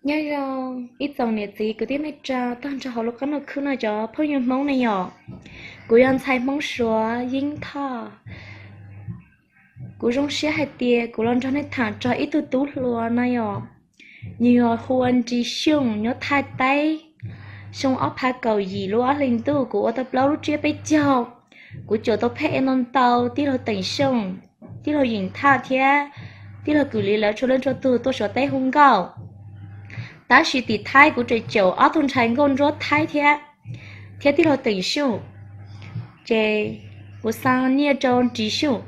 Nyob zoo ib tsoom niam txiv kwv tij neej tsa tag nrho hauv lub qab ntuj khwb no cov phooj ywg Hmoob ne yom. Kuv yog ntxhais Hmoob Suav Yeeb Thoj. Kuv zoo siab hais tias kuv los nrog nej tham txog ib tug tub hluas no yom. Nws yog hu ua Nris Xyooj nyob Thaib teb. Xyoo ob phav kaum yim lub ob hlis ntuj kuv ua tau plaub lub tsiab peb caug. Kuv caum tau phab ej ntau ntau, tij laug Teem Xyooj, tij laug Yeem Thaj thiab tij laug Kws Lis lawv txhua leej txhua tug tuaj Suav teb hu nkauj. Tab sis tim Thaib kuv tseem caum ob tug ntxhais nkauj ntsuab Thaib thiab, thiab tij laug Teem Xyooj. Ces kuv xa nyiaj rau Nris Xyooj.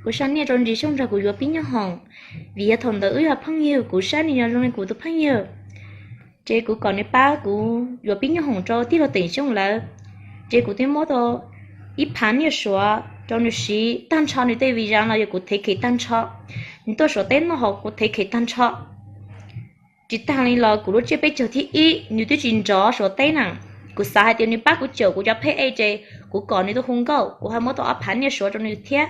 Kuv xa nyiaj rau Nris Xyooj nrog kuv yuav pib nyoob hoom, vim yog thaum ntawd wb yog phooj ywg, kuv saib nws yog zoo li kuv tus phooj ywg. Ces kuv kom nws pab kuv yuav pib nyoob hoom rau tij laug Teem Xyooj lawv. Ces kuv thiaj muab tau ib phav nyiaj Suav rau nws siv tag nrho, nws tej visa los yog kuv thev khem tag nrho. Nws tuaj Suav teb noj haus kuv thev khem tag nrho. Tsis tag li los kuv lub tsiab peb caug thib ib nws twb tsis nrov Suav teb na. Kuv xav hais tias nws pab kuv caum kuv cov phab ej ces kuv kom nws tuaj hu nkauj, kuv ho muab tau ob phav nyiaj Suav rau nws thiab.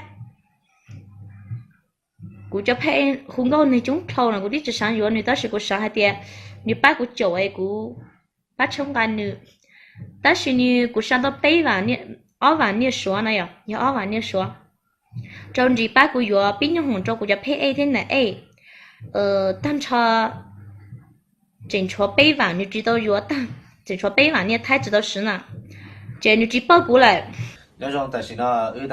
Kuv cov phab ej hu nkauj nws coob dhau no, kuv twb tsis xav yuav nws tab sis kuv xav hais tias nws pab kuv caum es kuv pab tshoob nqa nws. Tab sis nws kuv xa tau peb, ob vam nyiaj Suav no yom, yog ob vam nyiaj Suav rau Nris pab kuv yuav pib nyoob hoom rau kuv cov phab ej thiab nam ej. Tag nrho tseem tshuav peb vam nws tsis tau yuav tag, tseem tshuav peb vam nyiaj Thaib tsis tau siv na, ces nws tsis paub kuv lawm. Nyob zoo, tam sim no wb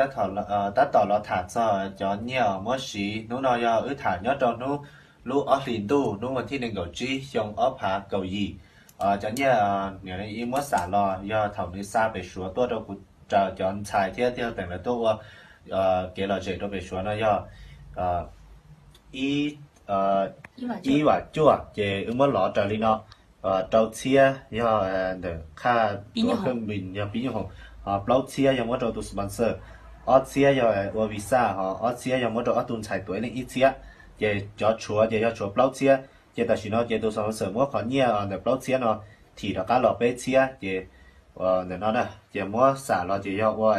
tab tom los tham txog cov nyiaj muab siv. Hnub no yog wb tham nyob rau hnub lub ob hlis ntuj, hnub vas thib nees nkaum tsib xyoo ob phav kaum yim. Cov nyiaj niam ib muab xam los yog thaum nws xa pem Suav tuaj rau kuv raws cov ntxhais thiab tij laug Teem lawv tuaj ua kev lom zem rau pem Suav no yog ib vam cuaj, ces wb muab lov raws li no. Rau txhiab yog ntawm qhaj tuav kheej npis yog pib nyoob hoom, ho plaub txhiab yog muab rau tus sponsor, ob txhiab yog ua visa, ho ob txhiab yog muab rau ob tug ntxhais tuav ib leeg ib txhiab. Ces cov tshuav ces yog tshuav plaub txhiab. Ces tam sim no ces tus sponsor muab qhov nyiaj ntawm plaub txhiab no thim rov qab los peb txhiab, ces ntawm no na ces muab xam los ces yog ua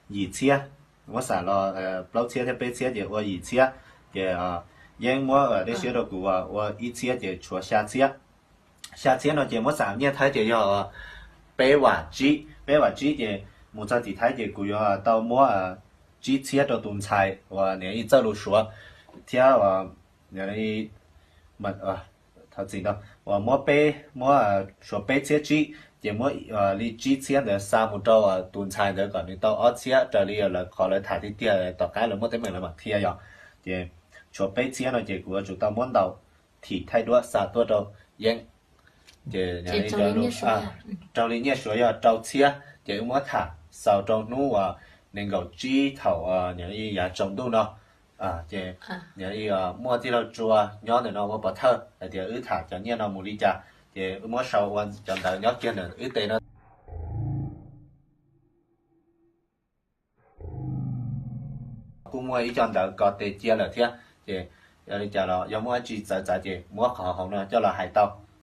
yim txhiab. Muab xam los plaub txhiab thiab peb txhiab ces ua yim txhiab. Ces yeej muab dej siab rau kuv ua ib txhiab ces tshuav xya txhiab. Xya txhiab no ces muab xam nyiaj Thaib ces yog peb vam tsib. Peb vam tsib ces mus txog tim Thaib ces kuv yuav tau muab tsib txhiab rau tus ntxhais uas niam ib txawj lus Suav thiab thov txim ntau, uas muab peb, muab Suav peb txhiab tsib, ces muab li tsib txhiab ntawd xa mus rau tus ntxhais ntawd kom nws tau ob txhiab raws li lawv qhov lawv tham tiag tiag, tom qab lawv muaj teeb meem lawv mam qhia yom. Ces tshuav peb txhiab no ces kuv yuav tsum tau muab ntaus thim thaij duab xa tuaj rau yeeb. Ces raug li nyiaj Suav yog rau txhiab, ces wb muab tham xaus rau hnub uas nees nkaum tsib thaum yav tsaus ntuj no. Ces muaj tij laug Tsua nyob ntawm no ua pov thawj hais tias wb tham cov nyiaj no mus li cas, ces wb muab sau ua cov ntawv nyob kiag ntawm wb tes no. Kuj muaj ib co ntawv kos tes cia lawm thiab, ces yog li cas los yog muaj dab tsi txawv txav ces muab qhov hauv no coj los hais tau.